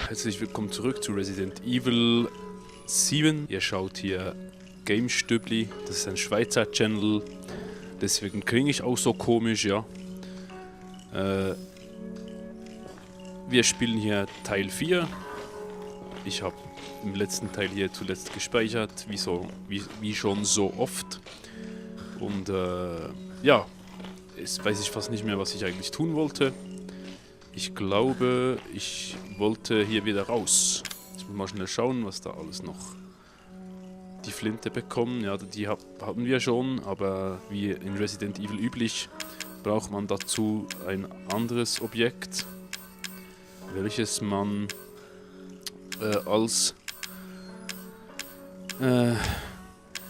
herzlich willkommen zurück zu Resident Evil 7. Ihr schaut hier GameStübli, das ist ein Schweizer Channel, deswegen klinge ich auch so komisch, ja. Wir spielen hier Teil 4. Ich habe im letzten Teil hier zuletzt gespeichert, wie schon so oft. Und ja, jetzt weiß ich fast nicht mehr, was ich eigentlich tun wollte. Ich glaube, ich wollte hier wieder raus. Jetzt muss mal schnell schauen, was da alles noch... Die Flinte bekommen, ja, die hatten wir schon, aber wie in Resident Evil üblich, braucht man dazu ein anderes Objekt, welches man als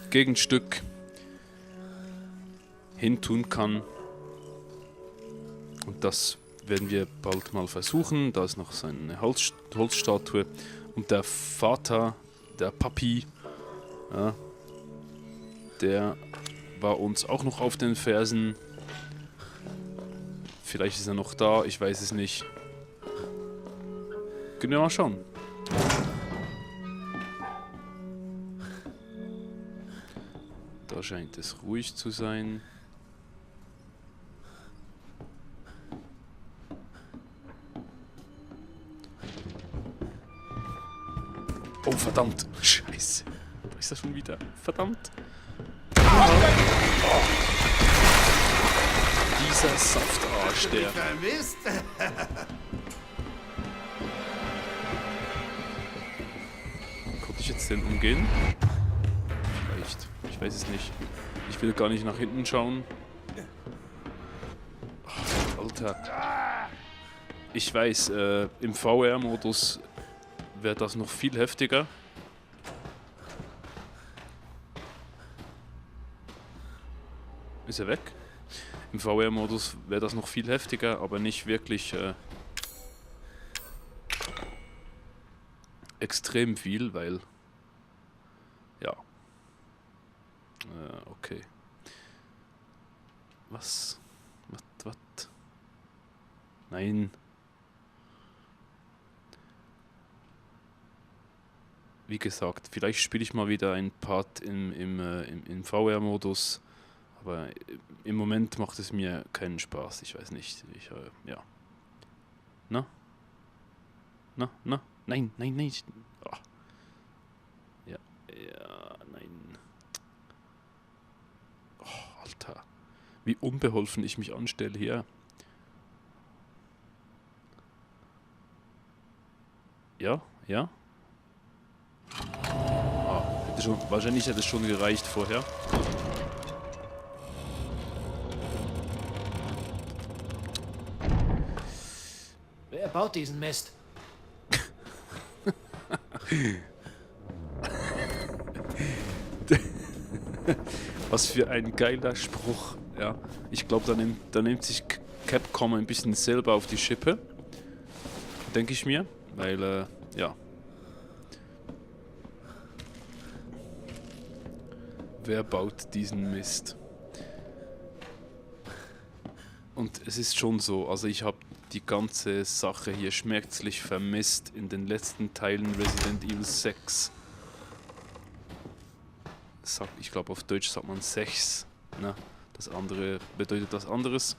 Gegenstück hintun kann. Und das werden wir bald mal versuchen. Da ist noch seine Holzstatue. Und der Vater, der Papi, ja, der war uns auch noch auf den Fersen. Vielleicht ist er noch da, ich weiß es nicht. Können wir mal schauen. Da scheint es ruhig zu sein. Oh, verdammt. Scheiße. Da ist er schon wieder. Verdammt. Oh. Dieser Saftarsch, der... Konnte ich jetzt den umgehen? Vielleicht. Ich weiß es nicht. Ich will gar nicht nach hinten schauen. Oh, Alter. Ich weiß, im VR-Modus wäre das noch viel heftiger. Ist er weg? Im VR-Modus wäre das noch viel heftiger, aber nicht wirklich extrem viel, weil... Ja. Okay. Was? Was? Nein. Wie gesagt, vielleicht spiele ich mal wieder ein Part im VR-Modus, aber im Moment macht es mir keinen Spaß, ich weiß nicht, ja. Na? Na? Na? Nein, nein, nein. Oh. Ja, nein. Oh, Alter. Wie unbeholfen ich mich anstelle hier. Ja, ja. Wahrscheinlich hätte es schon gereicht vorher. Wer baut diesen Mist? Was für ein geiler Spruch. Ja, ich glaube, da nimmt sich Capcom ein bisschen selber auf die Schippe. Denke ich mir. Weil, ja. Wer baut diesen Mist? Und es ist schon so, also ich habe die ganze Sache hier schmerzlich vermisst in den letzten Teilen Resident Evil 6. Ich glaube auf Deutsch sagt man 6. Ne? Das andere bedeutet was anderes.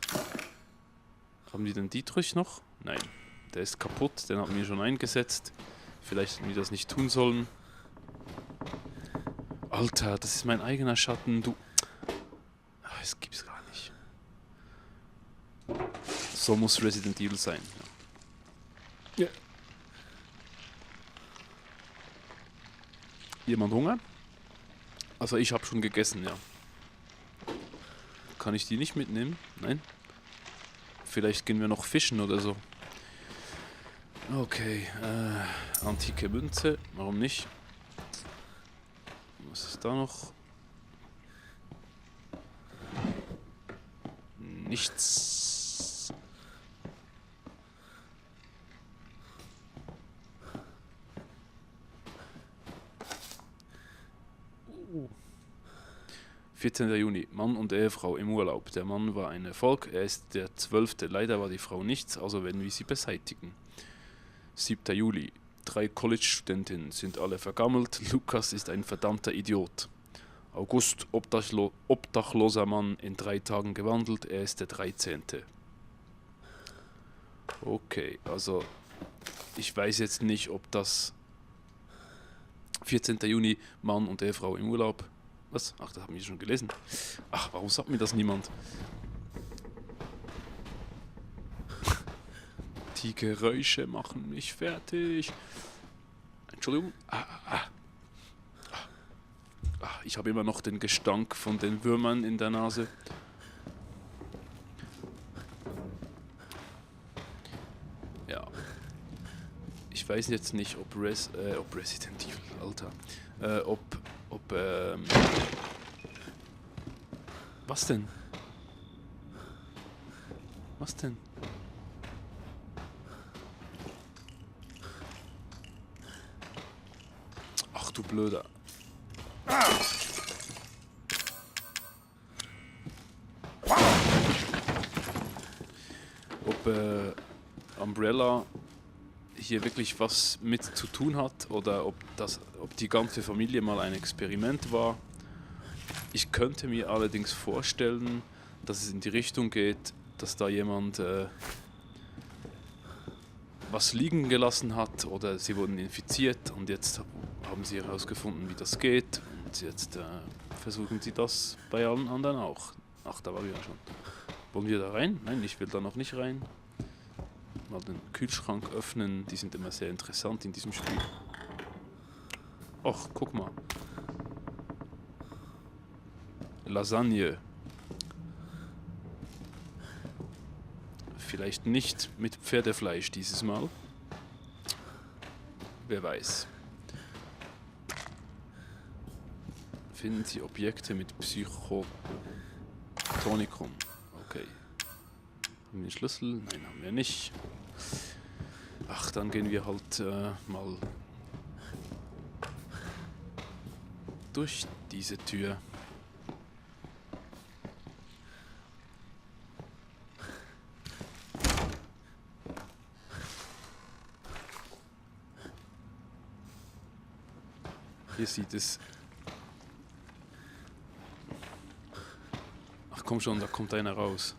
Haben die den Dietrich noch? Nein. Der ist kaputt, den haben wir schon eingesetzt. Vielleicht hätten wir das nicht tun sollen. Alter, das ist mein eigener Schatten, du... Ach, das gibt's gar nicht. So muss Resident Evil sein. Ja. Yeah. Jemand Hunger? Also ich habe schon gegessen, ja. Kann ich die nicht mitnehmen? Nein? Vielleicht gehen wir noch fischen oder so. Okay, antike Münze, warum nicht? Was ist da noch? Nichts. Oh. 14. Juni. Mann und Ehefrau im Urlaub. Der Mann war ein Erfolg, er ist der 12. Leider war die Frau nichts, also werden wir sie beseitigen. 7. Juli. 3 College-Studentinnen sind alle vergammelt. Lukas ist ein verdammter Idiot. August, obdachloser Mann, in 3 Tagen gewandelt, er ist der 13. Okay, also ich weiß jetzt nicht, ob das 14. Juni, Mann und Ehefrau im Urlaub. Was? Ach, das haben wir schon gelesen. Ach, warum sagt mir das niemand? Die Geräusche machen mich fertig. Entschuldigung. Ich habe immer noch den Gestank von den Würmern in der Nase. Ja. Ich weiß jetzt nicht, ob Resident Evil, Alter. Was denn? Was denn? Ach du Blöder. Ob Umbrella hier wirklich was mit zu tun hat oder ob die ganze Familie mal ein Experiment war. Ich könnte mir allerdings vorstellen, dass es in die Richtung geht, dass da jemand was liegen gelassen hat oder sie wurden infiziert und jetzt haben sie herausgefunden, wie das geht und jetzt versuchen sie das bei allen anderen auch. Ach, da war ich ja schon. Wollen wir da rein? Nein, ich will da noch nicht rein. Mal den Kühlschrank öffnen, die sind immer sehr interessant in diesem Spiel. Och, guck mal. Lasagne. Vielleicht nicht mit Pferdefleisch dieses Mal. Wer weiß. Finden Sie Objekte mit Psychotonikum. Okay. Haben wir einen Schlüssel? Nein, haben wir nicht. Ach, dann gehen wir halt mal durch diese Tür. Hier sieht es... Ach komm schon, da kommt einer raus.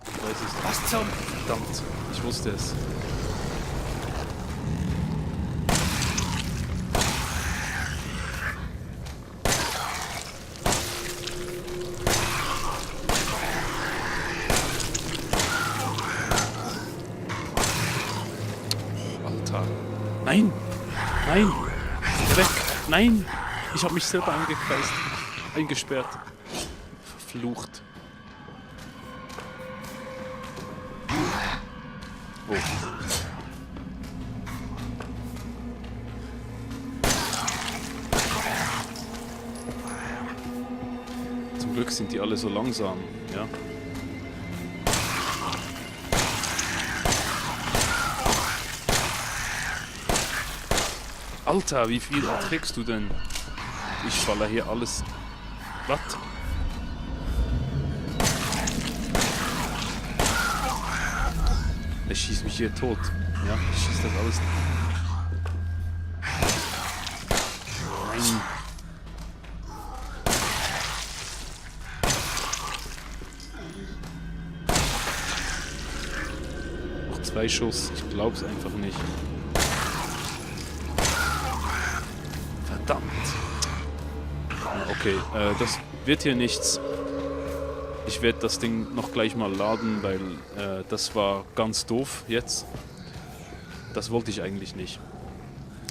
Ich weiß es. Was zum... Verdammt, ich wusste es. Alter. Nein! Nein! Weg! Nein! Ich habe mich selber eingesperrt. Verflucht. Oh. Zum Glück sind die alle so langsam, ja. Alter, wie viel erträgst du denn? Ich falle hier alles... Was? Er schießt mich hier tot. Ja, ich schieß das alles. Nein. Noch 2 Schuss. Ich glaub's einfach nicht. Verdammt. Okay, das wird hier nichts. Ich werde das Ding noch gleich mal laden, weil das war ganz doof jetzt. Das wollte ich eigentlich nicht.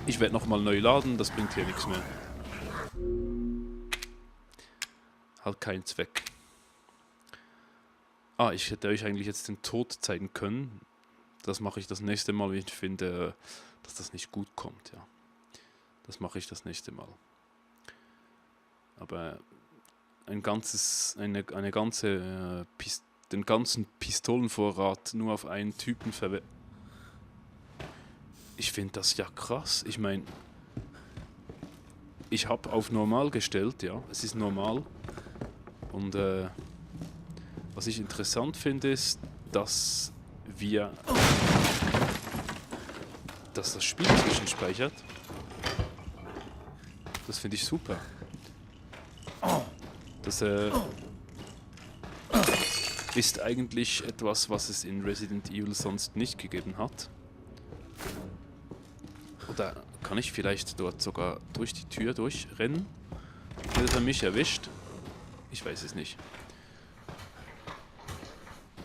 Ich werde nochmal neu laden, das bringt hier nichts mehr. Hat keinen Zweck. Ah, ich hätte euch eigentlich jetzt den Tod zeigen können. Das mache ich das nächste Mal, wenn ich finde, dass das nicht gut kommt, ja. Das mache ich das nächste Mal. Aber den ganzen Pistolenvorrat nur auf einen Typen verwenden. Ich finde das ja krass. Ich meine, ich habe auf normal gestellt, ja, es ist normal. Und was ich interessant finde, ist, dass wir... dass das Spiel zwischenspeichert. Das finde ich super. Das ist eigentlich etwas, was es in Resident Evil sonst nicht gegeben hat. Oder kann ich vielleicht dort sogar durch die Tür durchrennen? Wird er mich erwischt? Ich weiß es nicht.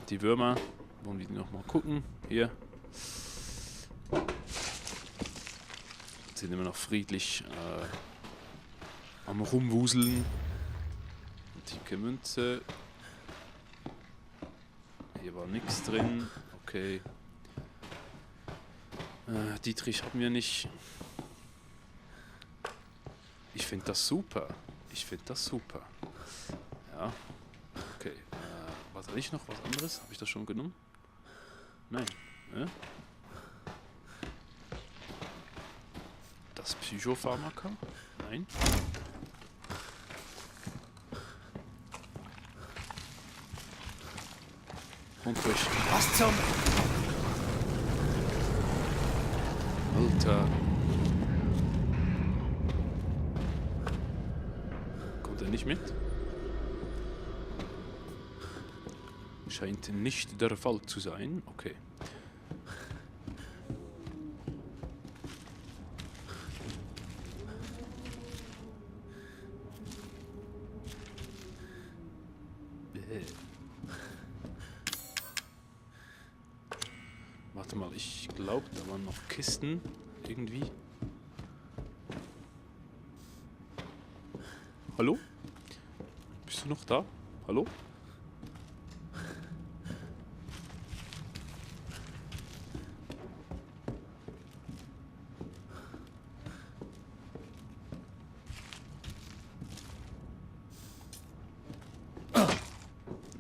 Die Würmer, wollen wir die nochmal gucken? Hier. Sind immer noch friedlich am Rumwuseln. Antike Münze. Hier war nichts drin. Okay. Dietrich haben wir nicht. Ich finde das super. Ich finde das super. Ja. Okay. War da nicht noch was anderes? Habe ich das schon genommen? Nein. Das Psychopharmaka? Nein. Und durch. Was zum... Alter. Kommt er nicht mit? Scheint nicht der Fall zu sein. Okay. Warte mal, ich glaube, da waren noch Kisten irgendwie. Hallo? Bist du noch da? Hallo?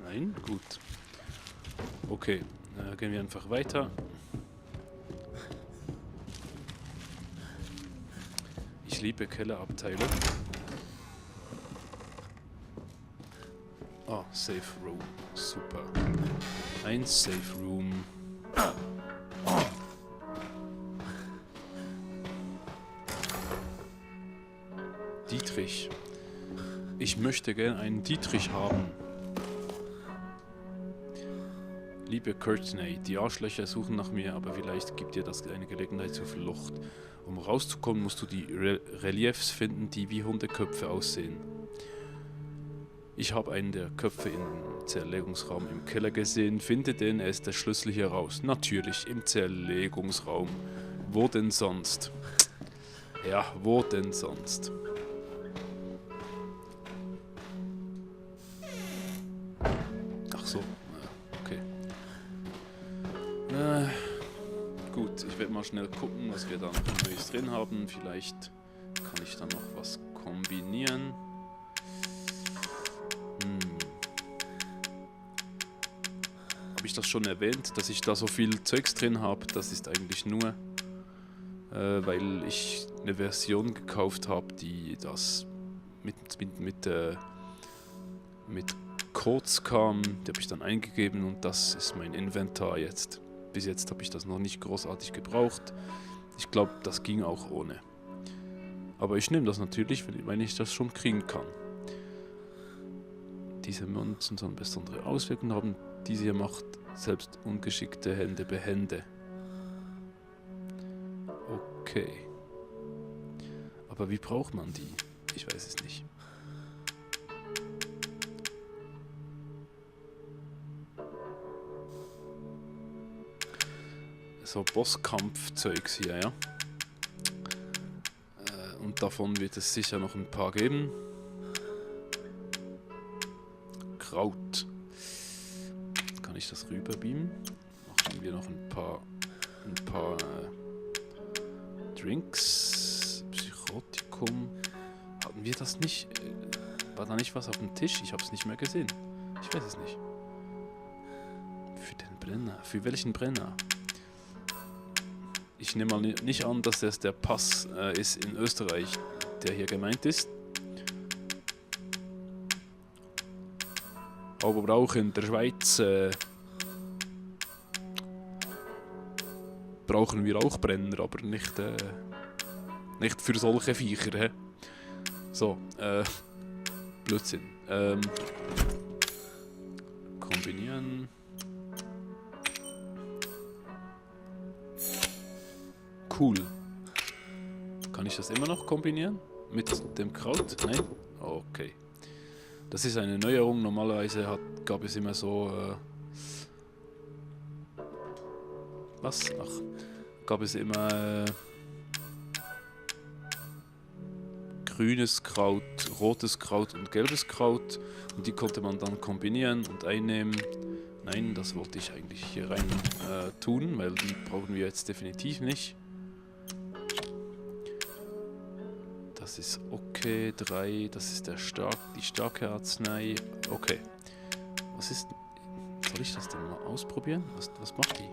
Nein? Gut. Okay, gehen wir einfach weiter. Ich liebe Kellerabteile. Oh, Safe Room. Super. Ein Safe Room. Dietrich. Ich möchte gerne einen Dietrich haben. Liebe Courtney, die Arschlöcher suchen nach mir, aber vielleicht gibt dir das eine Gelegenheit zur Flucht. Um rauszukommen, musst du die Reliefs finden, die wie Hundeköpfe aussehen. Ich habe einen der Köpfe im Zerlegungsraum im Keller gesehen. Finde den, er ist der Schlüssel hier raus. Natürlich, im Zerlegungsraum. Wo denn sonst? Ja, wo denn sonst? Ach so, okay. Gut, ich werde mal schnell gucken, was wir da noch Neues drin haben. Vielleicht kann ich da noch was kombinieren. Habe ich das schon erwähnt, dass ich da so viel Zeugs drin habe? Das ist eigentlich nur, weil ich eine Version gekauft habe, die das mit Codes kam. Die habe ich dann eingegeben und das ist mein Inventar jetzt. Bis jetzt habe ich das noch nicht großartig gebraucht. Ich glaube, das ging auch ohne. Aber ich nehme das natürlich, wenn ich das schon kriegen kann. Diese Münzen sollen besondere Auswirkungen haben. Diese hier macht selbst ungeschickte Hände behende. Okay. Aber wie braucht man die? Ich weiß es nicht. So Bosskampfzeugs hier, ja. Und davon wird es sicher noch ein paar geben. Kraut. Kann ich das rüberbeamen? Machen wir noch ein paar Drinks. Psychotikum. Hatten wir das nicht? War da nicht was auf dem Tisch? Ich habe es nicht mehr gesehen. Ich weiß es nicht. Für den Brenner. Für welchen Brenner? Ich nehme mal nicht an, dass das der Pass ist in Österreich, der hier gemeint ist. Aber auch in der Schweiz. brauchen wir auch Brenner, aber nicht für solche Viecher, hä? So, Blödsinn. Kombinieren. Cool. Kann ich das immer noch kombinieren? Mit dem Kraut? Nein? Okay. Das ist eine Neuerung. Normalerweise gab es immer so... was? Ach. Gab es immer... grünes Kraut, rotes Kraut und gelbes Kraut. Und die konnte man dann kombinieren und einnehmen. Nein, das wollte ich eigentlich hier rein tun, weil die brauchen wir jetzt definitiv nicht. Das ist okay, 3, das ist die starke Arznei. Okay. Was ist... Soll ich das denn mal ausprobieren? Was macht die?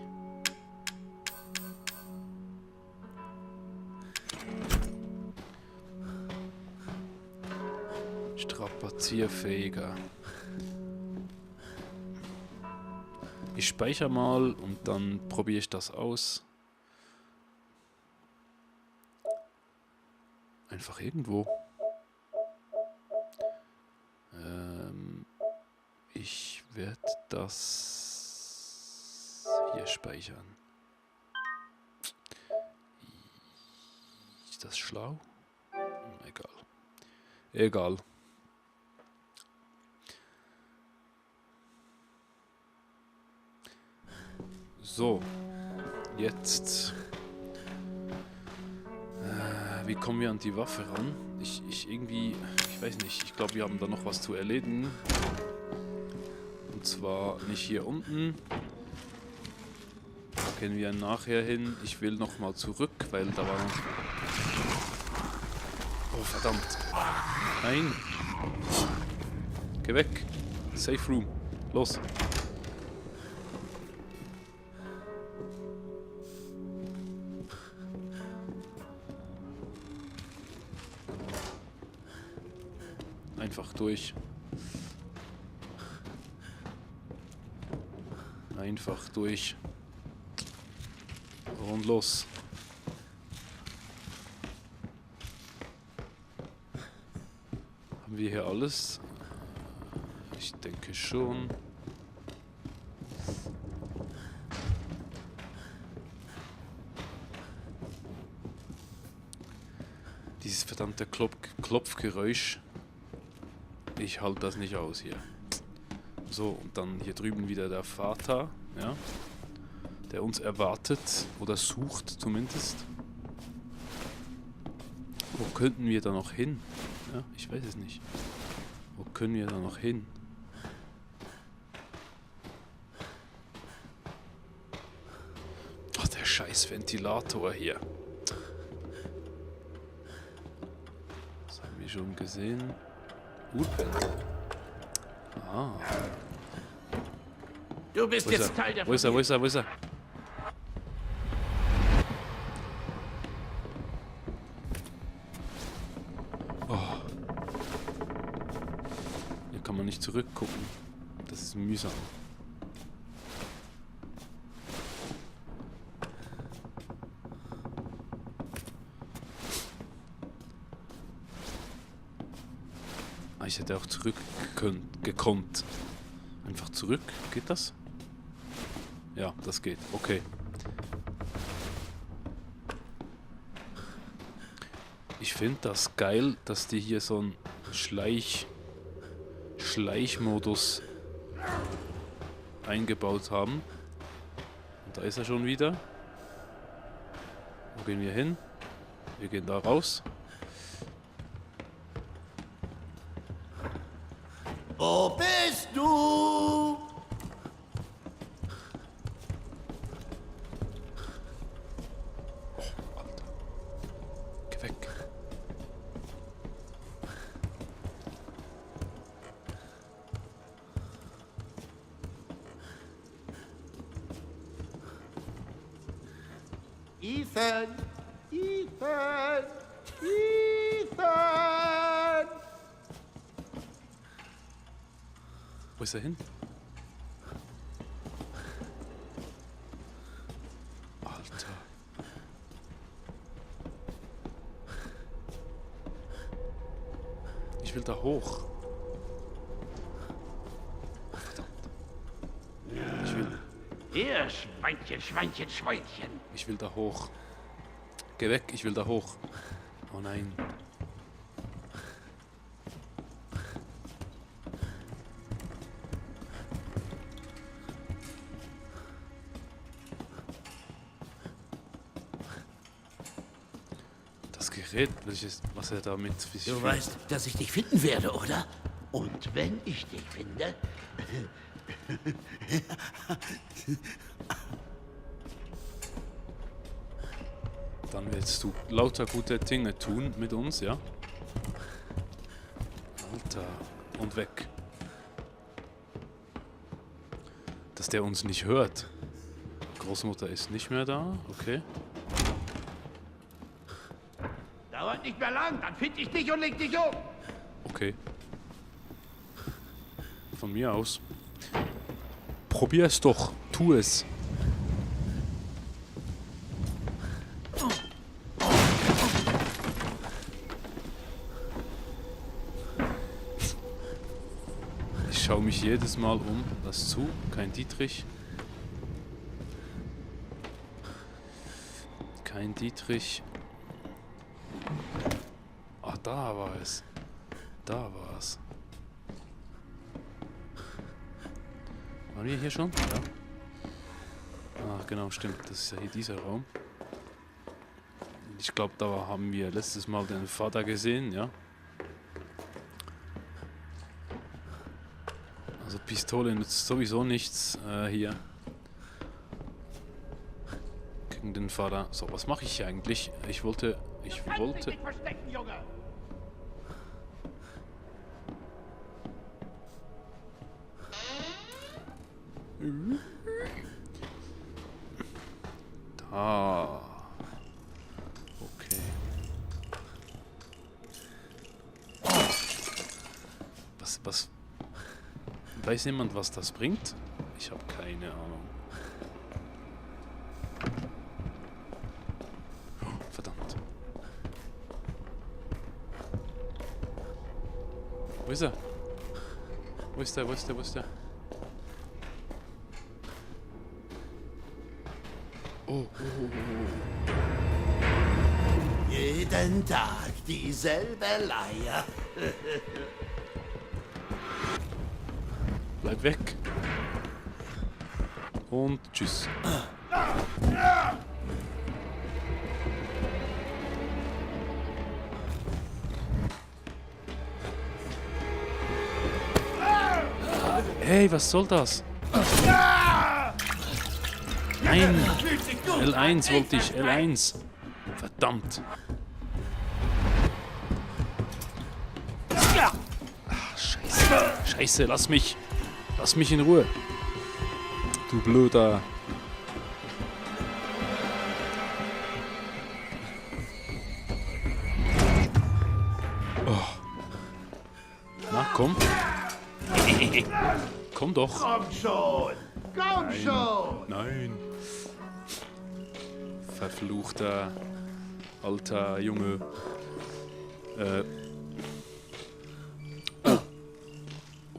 Strapazierfähiger. Ich speichere mal und dann probiere ich das aus. Einfach irgendwo. Ich werde das hier speichern. Ist das schlau? Egal. Egal. So. Jetzt. Wie kommen wir an die Waffe ran? Ich weiß nicht, ich glaube, wir haben da noch was zu erledigen. Und zwar nicht hier unten. Da gehen wir nachher hin. Ich will nochmal zurück, weil da war... Oh, verdammt. Nein. Geh weg. Safe Room. Los. Einfach durch. Einfach durch. Und los. Haben wir hier alles? Ich denke schon. Dieses verdammte Klopfgeräusch. Ich halte das nicht aus hier. So, und dann hier drüben wieder der Vater, ja, der uns erwartet, oder sucht zumindest. Wo könnten wir da noch hin? Ja, ich weiß es nicht. Wo können wir da noch hin? Ach, der scheiß Ventilator hier. Das haben wir schon gesehen. Urpen. Ah. Du bist jetzt Teil der Wo ist er? Wo ist er? Wo ist er? Oh. Hier kann man nicht zurückgucken. Das ist mühsam. Ich hätte auch zurück gekonnt. Einfach zurück? Geht das? Ja, das geht. Okay. Ich finde das geil, dass die hier so einen Schleichmodus eingebaut haben. Und da ist er schon wieder. Wo gehen wir hin? Wir gehen da raus. Wo bist du? Oh, Alter. Geh weg. Ethan! Ethan! Ethan! Wo ist er hin? Alter. will da hoch. Verdammt. Hier, Schweinchen, Schweinchen, Schweinchen. Ich will da hoch. Geh weg, ich will da hoch. Oh nein. Das Gerät, was er damit... Du weißt, dass ich dich finden werde, oder? Und wenn ich dich finde... Dann willst du lauter gute Dinge tun mit uns, ja? Alter, und weg. Dass der uns nicht hört. Großmutter ist nicht mehr da, okay. Dauert nicht mehr lang, dann finde ich dich und leg dich um. Okay. Von mir aus. Probier es doch, tu es. Ich schaue mich jedes Mal um. Lass zu, kein Dietrich. Kein Dietrich. Ah, da war es. Da war es. Waren wir hier schon? Ja. Ah, genau, stimmt. Das ist ja hier dieser Raum. Ich glaube, da haben wir letztes Mal den Vater gesehen, ja. Also Pistole nützt sowieso nichts hier. Gegen den Vater. So, was mache ich hier eigentlich? Ich wollte... Kannst dich nicht verstecken, Junge. Da. Okay. Was... Weiß jemand, was das bringt? Ich habe keine Ahnung. Oh, verdammt. Wo ist er? Wo ist der? Wo ist der? Wo ist der? Oh, oh, oh, oh. Jeden Tag dieselbe Leier. Bleib weg. Und tschüss. Hey, was soll das? Nein! L1 wollte ich, L1. Verdammt. Ach, Scheiße. Scheiße, lass mich. Lass mich in Ruhe. Du blöder. Oh. Na, komm. Komm doch. Komm schon. Komm schon. Nein. Verfluchter alter Junge.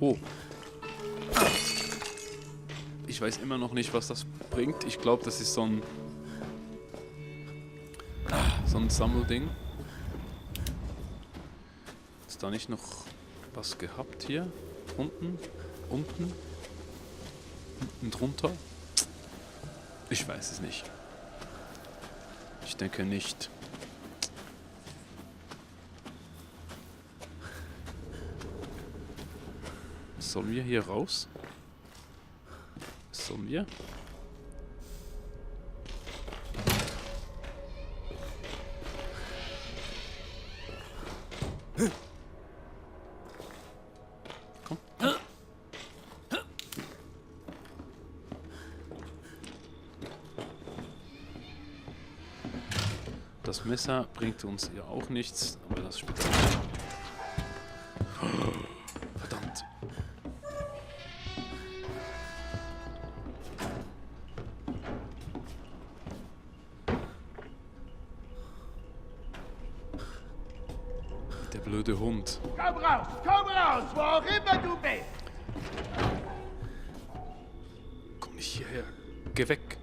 Oh. Ich weiß immer noch nicht, was das bringt. Ich glaube, das ist so ein Sammelding. Ist da nicht noch was gehabt hier? Unten? Unten? Unten drunter? Ich weiß es nicht. Ich denke nicht. Sollen wir hier raus? Sollen wir? Komm. Das Messer bringt uns ja auch nichts, aber das spielt. Verdammt. blöde Hund. Komm raus, wo auch immer du bist! Komm nicht hierher. Geh weg.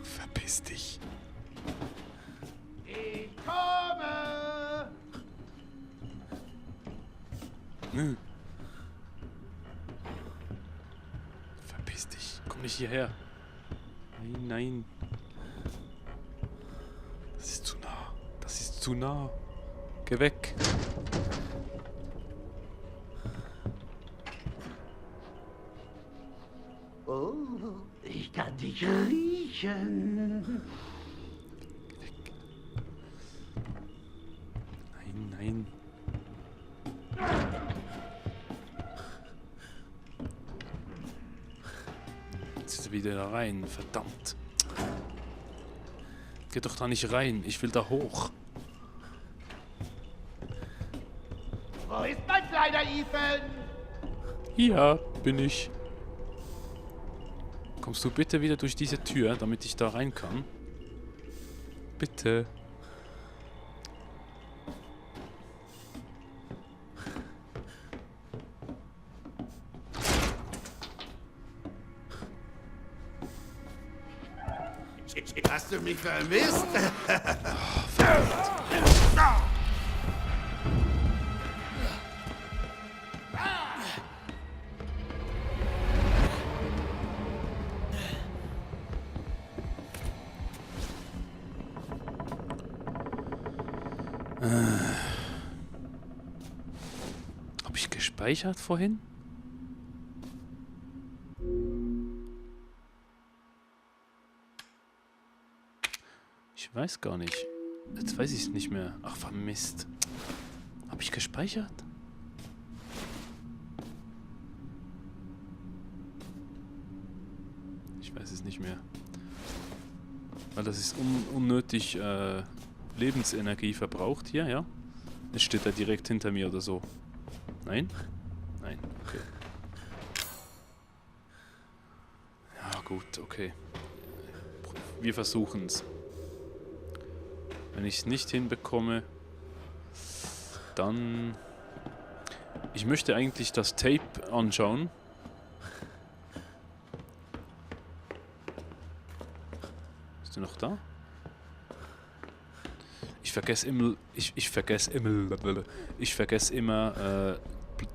Verpiss dich. Ich komme! Verpiss dich. Komm nicht hierher. Nein, nein. Das ist zu nah. Das ist zu nah. Geh weg. Oh, ich kann dich riechen. Nein, nein. Jetzt ist er wieder da rein. Verdammt. Geh doch da nicht rein. Ich will da hoch. Wo ist mein kleiner Ethan? Hier bin ich. Kommst du bitte wieder durch diese Tür, damit ich da rein kann? Bitte. Hast du mich vermisst? Habe ich gespeichert vorhin? Ich weiß gar nicht. Jetzt weiß ich es nicht mehr. Ach, vermisst. Habe ich gespeichert? Ich weiß es nicht mehr. Weil das ist unnötig Lebensenergie verbraucht hier, ja? Es steht da direkt hinter mir oder so. Nein? Nein, okay. Ja, gut, okay. Wir versuchen es. Wenn ich es nicht hinbekomme, dann... Ich möchte eigentlich das Tape anschauen. Ist der noch da? Ich vergesse immer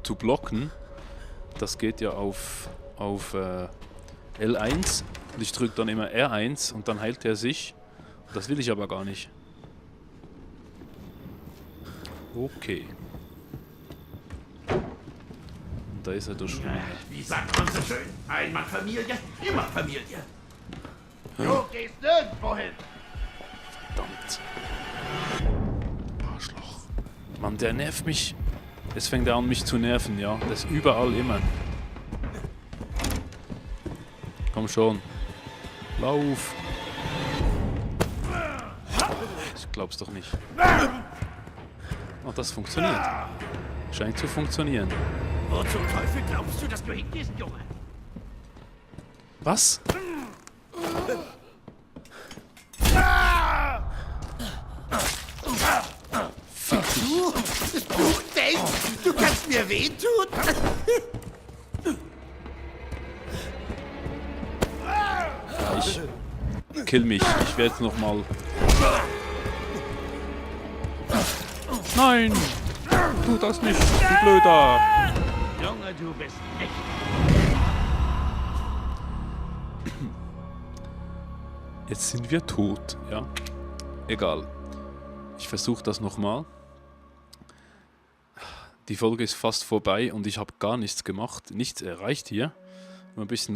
zu blocken. Das geht ja auf L1 und ich drücke dann immer R1 und dann heilt er sich. Das will ich aber gar nicht. Okay. Und da ist er durch. Wie sagt man so schön? Einmal Familie, immer Familie. Du gehst nirgendwo hin! Verdammt. Arschloch. Mann, der nervt mich. Jetzt fängt er an, mich zu nerven, ja. Das ist überall immer. Komm schon. Lauf. Ich glaub's doch nicht. Oh, das funktioniert. Scheint zu funktionieren. Wo zum Teufel glaubst du, dass du hingehst, Junge? Was? Du denkst, du kannst mir wehtun? Ich kill mich. Ich werde jetzt nochmal... Nein! Tu das nicht, du Blöder! Junge, du bist echt. Jetzt sind wir tot, ja? Egal. Ich versuche das nochmal. Die Folge ist fast vorbei und ich habe gar nichts gemacht. Nichts erreicht hier. Nur ein bisschen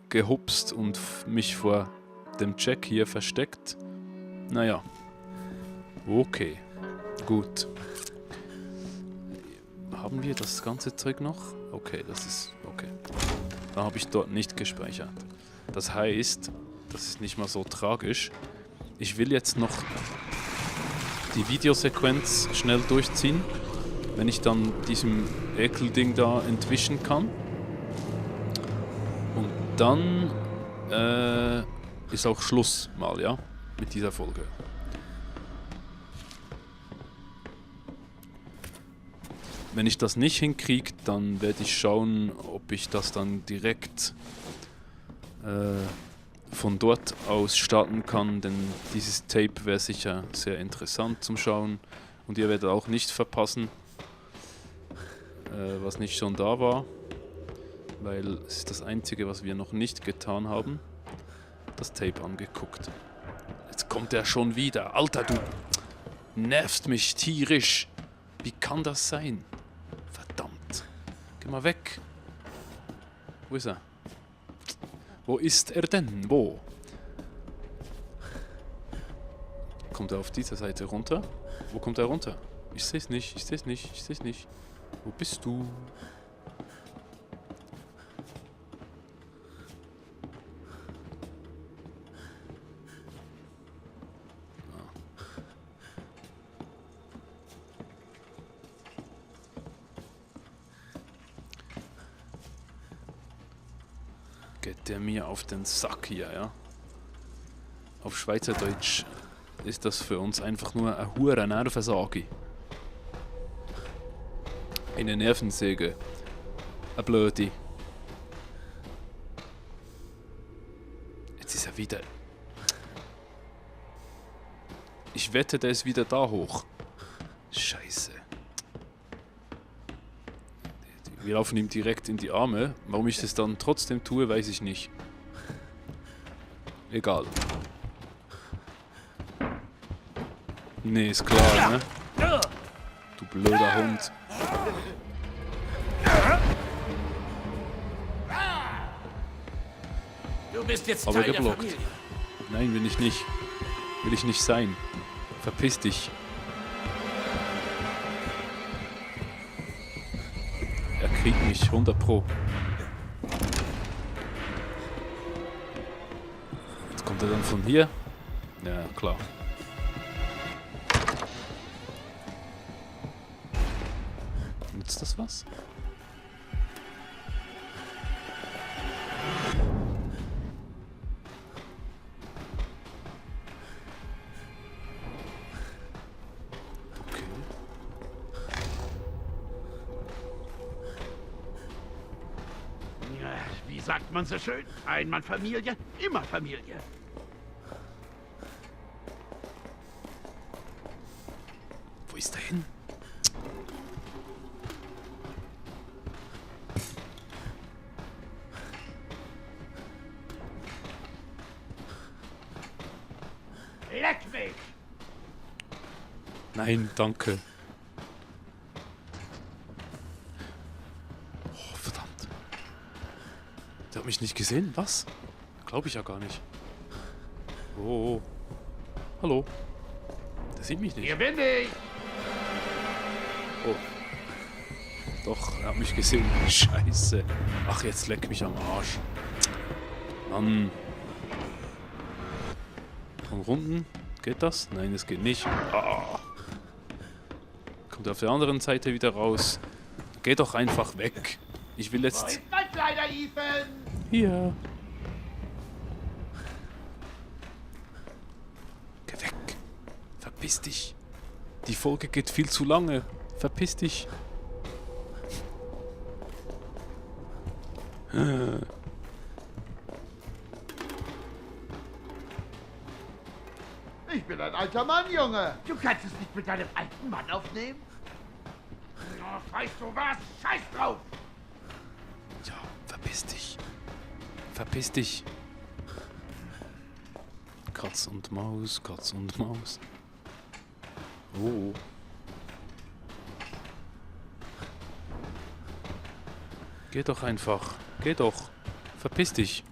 gehupst und mich vor dem Jack hier versteckt. Naja. Okay. Gut. Haben wir das ganze Zeug noch? Okay, das ist... Okay. Da habe ich dort nicht gespeichert. Das heißt, das ist nicht mal so tragisch. Ich will jetzt noch... die Videosequenz schnell durchziehen, wenn ich dann diesem Ekelding da entwischen kann. Und dann ist auch Schluss mal, ja, mit dieser Folge. Wenn ich das nicht hinkriege, dann werde ich schauen, ob ich das dann direkt von dort aus starten kann, denn dieses Tape wäre sicher sehr interessant zum Schauen und ihr werdet auch nicht verpassen, was nicht schon da war, weil es ist das Einzige, was wir noch nicht getan haben, das Tape angeguckt. Jetzt kommt er schon wieder. Alter, du nervst mich tierisch. Wie kann das sein? Verdammt. Geh mal weg. Wo ist er? Wo ist er denn? Wo? Kommt er auf dieser Seite runter? Wo kommt er runter? Ich seh's nicht, ich seh's nicht, ich seh's nicht. Wo bist du? Geht der mir auf den Sack hier, ja? Auf Schweizerdeutsch ist das für uns einfach nur eine hure Nervensage. Eine Nervensäge. Eine blöde. Jetzt ist er wieder... Ich wette, der ist wieder da hoch. Scheiße. Wir laufen ihm direkt in die Arme. Warum ich das dann trotzdem tue, weiß ich nicht. Egal. Nee, ist klar, ne? Du blöder Hund. Du bist jetzt Aber Teil der geblockt. Familie. Nein, will ich nicht. Will ich nicht sein. Verpiss dich. Er kriegt mich 100 Pro. Jetzt kommt er dann von hier. Ja, klar. Nützt das was? Okay. Ja, wie sagt man so schön? Einmal Familie, immer Familie. Wo ist er hin? Leck mich! Nein, danke. Oh, verdammt. Der hat mich nicht gesehen? Was? Glaube ich ja gar nicht. Oh. Hallo. Der sieht mich nicht. Hier bin ich! Oh. Doch, er hat mich gesehen. Scheiße. Ach, jetzt leck mich am Arsch. Mann. Von Runden? Geht das? Nein, es geht nicht. Ah. Kommt auf der anderen Seite wieder raus. Geh doch einfach weg. Ich will Wo jetzt... ist mein kleiner Ethan? Hier. Geh weg. Verpiss dich. Die Folge geht viel zu lange. Verpiss dich. Ich bin ein alter Mann, Junge. Du kannst es nicht mit deinem alten Mann aufnehmen? Ach, weißt du was? Scheiß drauf! Ja, verpiss dich. Verpiss dich. Katz und Maus, Katz und Maus. Oh. Geh doch einfach. Geh doch. Verpiss dich.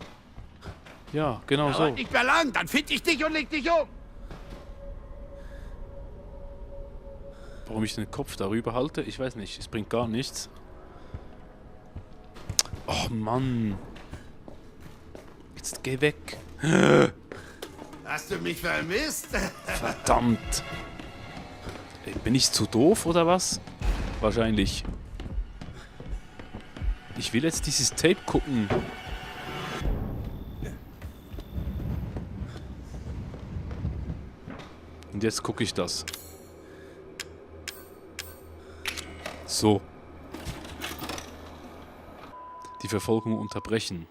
Ja, genau Dauert so. nicht mehr lang, dann find ich dich und leg dich um. Warum ich den Kopf darüber halte, ich weiß nicht. Es bringt gar nichts. Oh Mann. Jetzt geh weg. Hast du mich vermisst? Verdammt. Bin ich zu doof oder was? Wahrscheinlich. Ich will jetzt dieses Tape gucken. Und jetzt gucke ich das. So. Die Verfolgung unterbrechen.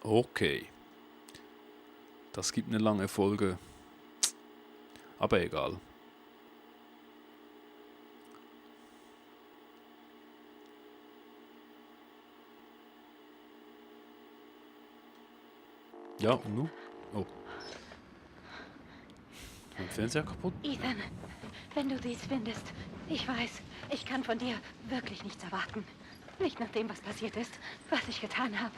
Okay. Das gibt eine lange Folge. Aber egal. Ja, und nun? Oh. Mein Fernseher kaputt? Ethan, wenn du dies findest, ich weiß, ich kann von dir wirklich nichts erwarten. Nicht nach dem, was passiert ist, was ich getan habe.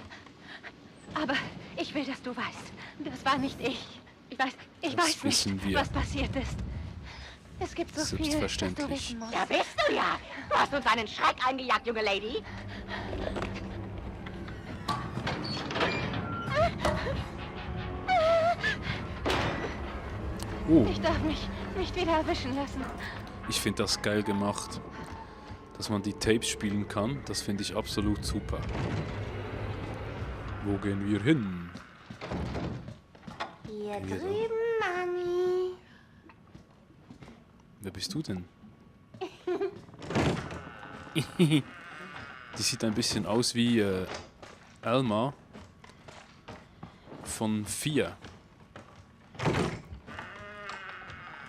Aber ich will, dass du weißt, das war nicht ich. Ich weiß nicht, was passiert ist. Es gibt so viel, das du wissen musst. Ja, bist du ja. Du hast uns einen Schreck eingejagt, junge Lady. Ich darf mich nicht wieder erwischen lassen. Ich finde das geil gemacht. Dass man die Tapes spielen kann, das finde ich absolut super. Wo gehen wir hin? Hier drüben, Mami. Wer bist du denn? Die sieht ein bisschen aus wie Alma von 4.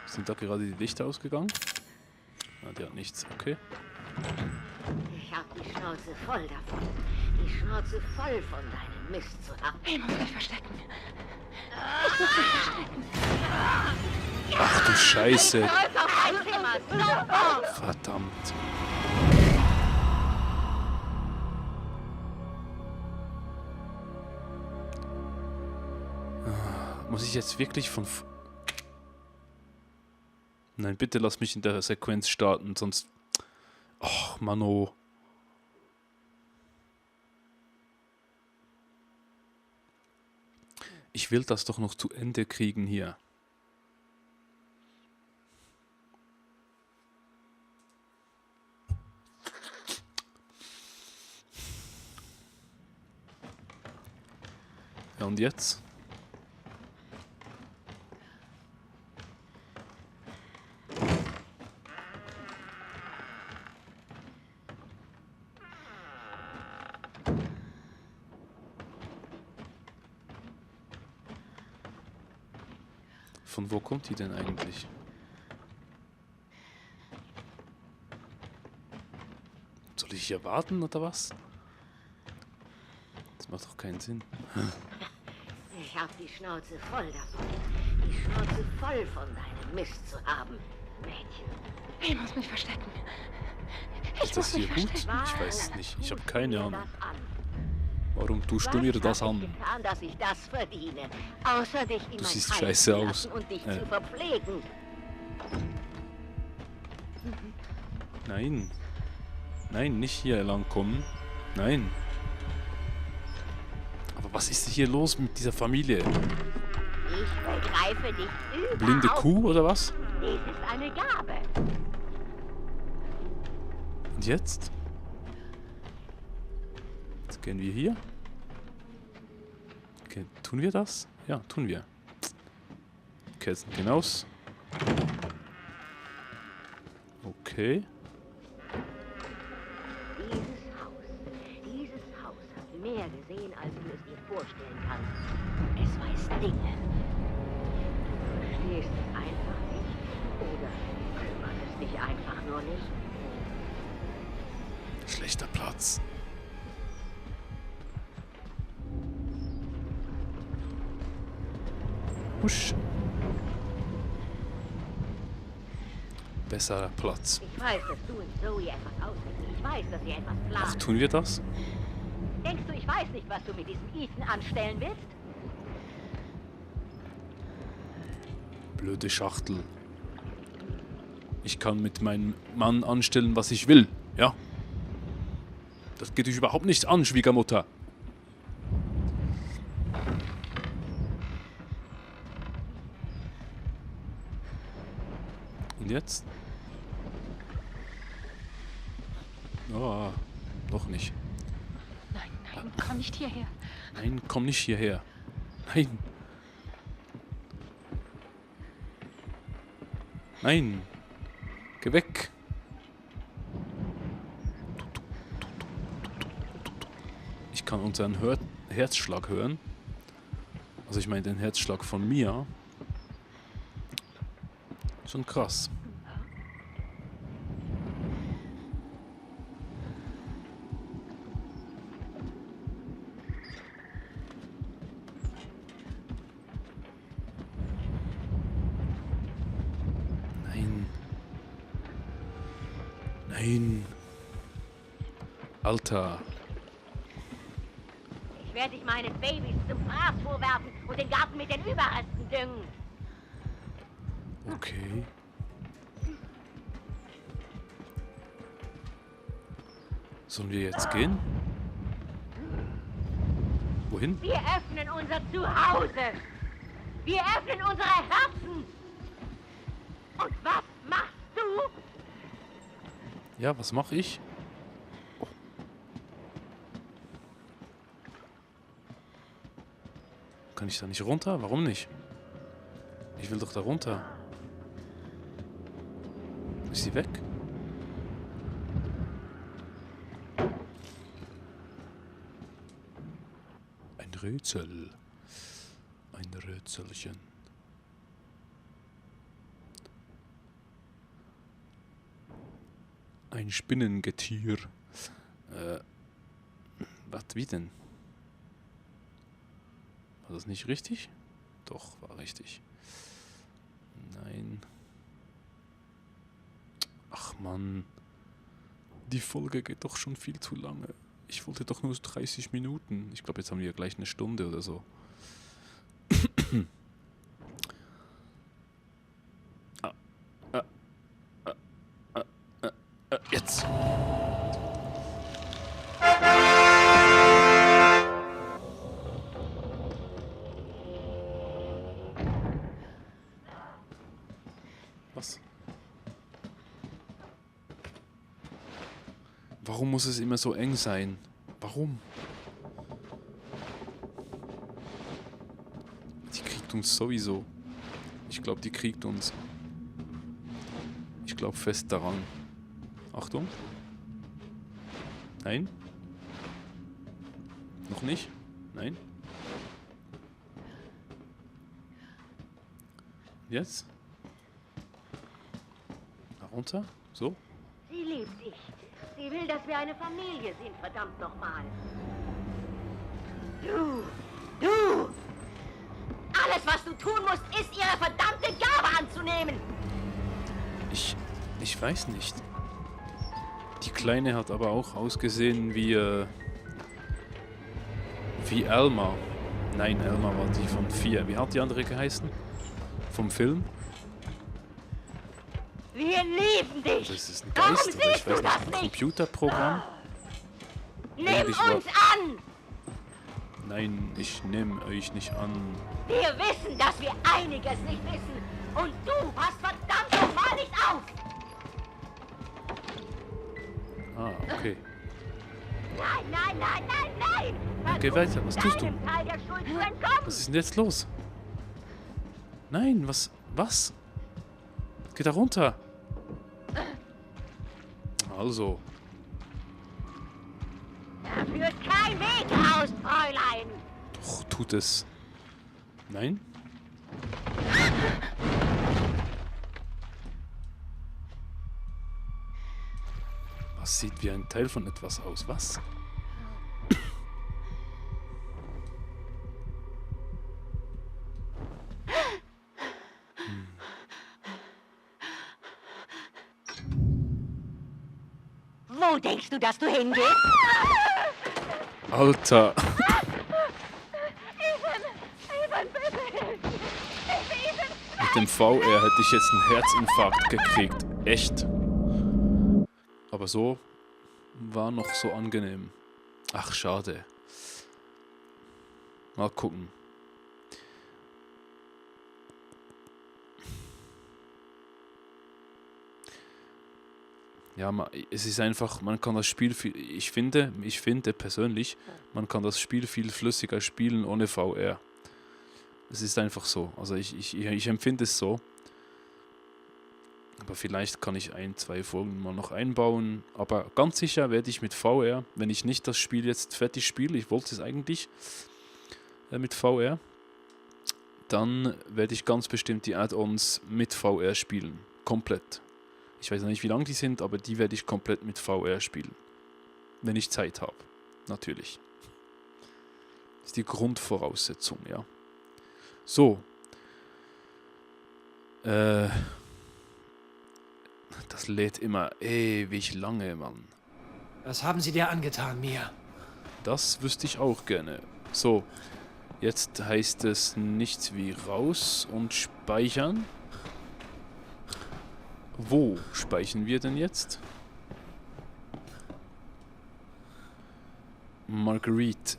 Sind da gerade die Lichter ausgegangen? Ah, die hat nichts, okay. Ich hab die Schnauze voll davon. Die Schnauze voll von deinem Mist zu haben. Ich muss mich verstecken. Ich muss mich verstecken. Ach du Scheiße. Zurück auf dein Zimmer. Verdammt. Muss ich jetzt wirklich von... Nein, bitte lass mich in der Sequenz starten, sonst... Och, Mano. Ich will das doch noch zu Ende kriegen hier. Ja, und jetzt? Von wo kommt die denn eigentlich? Soll ich hier warten oder was? Das macht doch keinen Sinn. Ich hab die Schnauze voll davon. Die Schnauze voll von deinem Mist zu haben, Mädchen. Ich muss mich verstecken. Ist das hier gut? Ich weiß es nicht. Ich habe keine Ahnung. Warum tust du mir das an? Getan, dass ich das verdiene, außer dich in Du mein siehst Heim scheiße zu aus. lassen und dich zu verpflegen. Nein. Nein, nicht hier lang kommen. Nein. Aber was ist hier los mit dieser Familie? Ich begreife dich überhaupt. Blinde Kuh oder was? Dies ist eine Gabe. Und jetzt? Jetzt gehen wir hier. Okay, tun wir das? Ja, tun wir. Kerzen gehen aus. Okay. Dieses Haus hat mehr gesehen, als du es dir vorstellen kannst. Es weiß Dinge. Du verstehst es einfach nicht. Oder kümmert es dich einfach nur nicht. Schlechter Platz. Husch. Besserer Platz. Ich weiß, dass du und Zoe etwas ausrichten. Ich weiß, dass ihr etwas Ach, plant. tun wir das? Denkst du, ich weiß nicht, was du mit diesem Ethan anstellen willst? Blöde Schachtel. Ich kann mit meinem Mann anstellen, was ich will. Ja? Das geht dich überhaupt nicht an, Schwiegermutter. Und jetzt? Oh, doch nicht. Nein, nein, komm nicht hierher. Nein, komm nicht hierher. Nein. Nein. Geh weg. Ich kann unseren Herzschlag hören. Also ich meine den Herzschlag von mir. Schon krass. Nein. Nein. Alter. Ich werde dich meinen Babys zum Fraß vorwerfen und den Garten mit den Überresten düngen. Okay. Sollen wir jetzt gehen? Wohin? Wir öffnen unser Zuhause. Wir öffnen unsere Herzen. Und was machst du? Ja, was mache ich? Kann ich da nicht runter? Warum nicht? Ich will doch da runter. Ist sie weg? Ein Rätsel. Ein Rätselchen. Ein Spinnengetier. Was, wie denn? War das nicht richtig? Doch, war richtig. Nein. Ach Mann. Die Folge geht doch schon viel zu lange. Ich wollte doch nur 30 Minuten. Ich glaube, jetzt haben wir gleich eine Stunde oder so. Jetzt. Was? Warum muss es immer so eng sein? Warum? Die kriegt uns sowieso. Ich glaube, die kriegt uns. Ich glaube fest daran. Achtung. Nein. Noch nicht? Nein. Jetzt? Da runter? So? Sie liebt dich. Sie will, dass wir eine Familie sind, verdammt nochmal. Du! Alles, was du tun musst, ist, ihre verdammte Gabe anzunehmen. Ich weiß nicht. Die Kleine hat aber auch ausgesehen wie Elma. Nein, Elma war die von 4. Wie hat die andere geheißen? Vom Film? Wir lieben dich. Das ist ein Warum Geist, oder ich siehst du weiß nicht, das ein nicht? Computerprogramm? Nimm Eigentlich war- uns an. Nein, ich nehme euch nicht an. Wir wissen, dass wir einiges nicht wissen. Und du passt verdammt nochmal nicht auf. Ah, okay. Nein. Geh weiter, was tust du? Deinem Teil der Schuld zu entkommen. Was ist denn jetzt los? Nein, was? Was? Geh da runter. Also. Da führt kein Weg raus, Fräulein. Doch, tut es. Nein? Was sieht wie ein Teil von etwas aus? Was? Wo denkst du, dass du hingehst? Alter. Ethan, bitte hilf mir. Ethan. Mit dem VR hätte ich jetzt einen Herzinfarkt gekriegt. Echt. Aber so war noch so angenehm. Ach, schade. Mal gucken. Ja, es ist einfach, man kann das Spiel viel, ich finde persönlich, man kann das Spiel viel flüssiger spielen ohne VR. Es ist einfach so. Also ich empfinde es so. Aber vielleicht kann ich 1, 2 Folgen mal noch einbauen. Aber ganz sicher werde ich mit VR, wenn ich nicht das Spiel jetzt fertig spiele, ich wollte es eigentlich mit VR, dann werde ich ganz bestimmt die Add-ons mit VR spielen. Komplett. Ich weiß noch nicht, wie lang die sind, aber die werde ich komplett mit VR spielen. Wenn ich Zeit habe. Natürlich. Das ist die Grundvoraussetzung, ja. So. Das lädt immer ewig lange, Mann. Was haben sie dir angetan, Mia? Das wüsste ich auch gerne. So. Jetzt heißt es nichts wie raus und speichern. Wo speichern wir denn jetzt? Marguerite,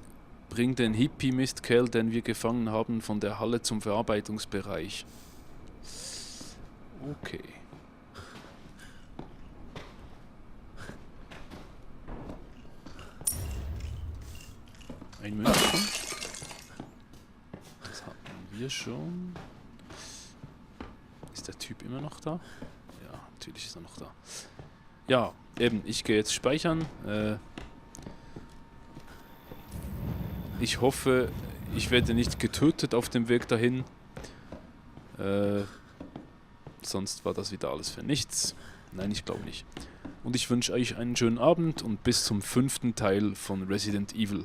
bring den Hippie-Mistkerl, den wir gefangen haben, von der Halle zum Verarbeitungsbereich. Okay. Ein Münzchen. Das hatten wir schon. Ist der Typ immer noch da? Ja, natürlich ist er noch da. Ja, eben, ich gehe jetzt speichern. Ich hoffe, ich werde nicht getötet auf dem Weg dahin. Sonst war das wieder alles für nichts. Nein, ich glaube nicht. Und ich wünsche euch einen schönen Abend und bis zum 5. Teil von Resident Evil.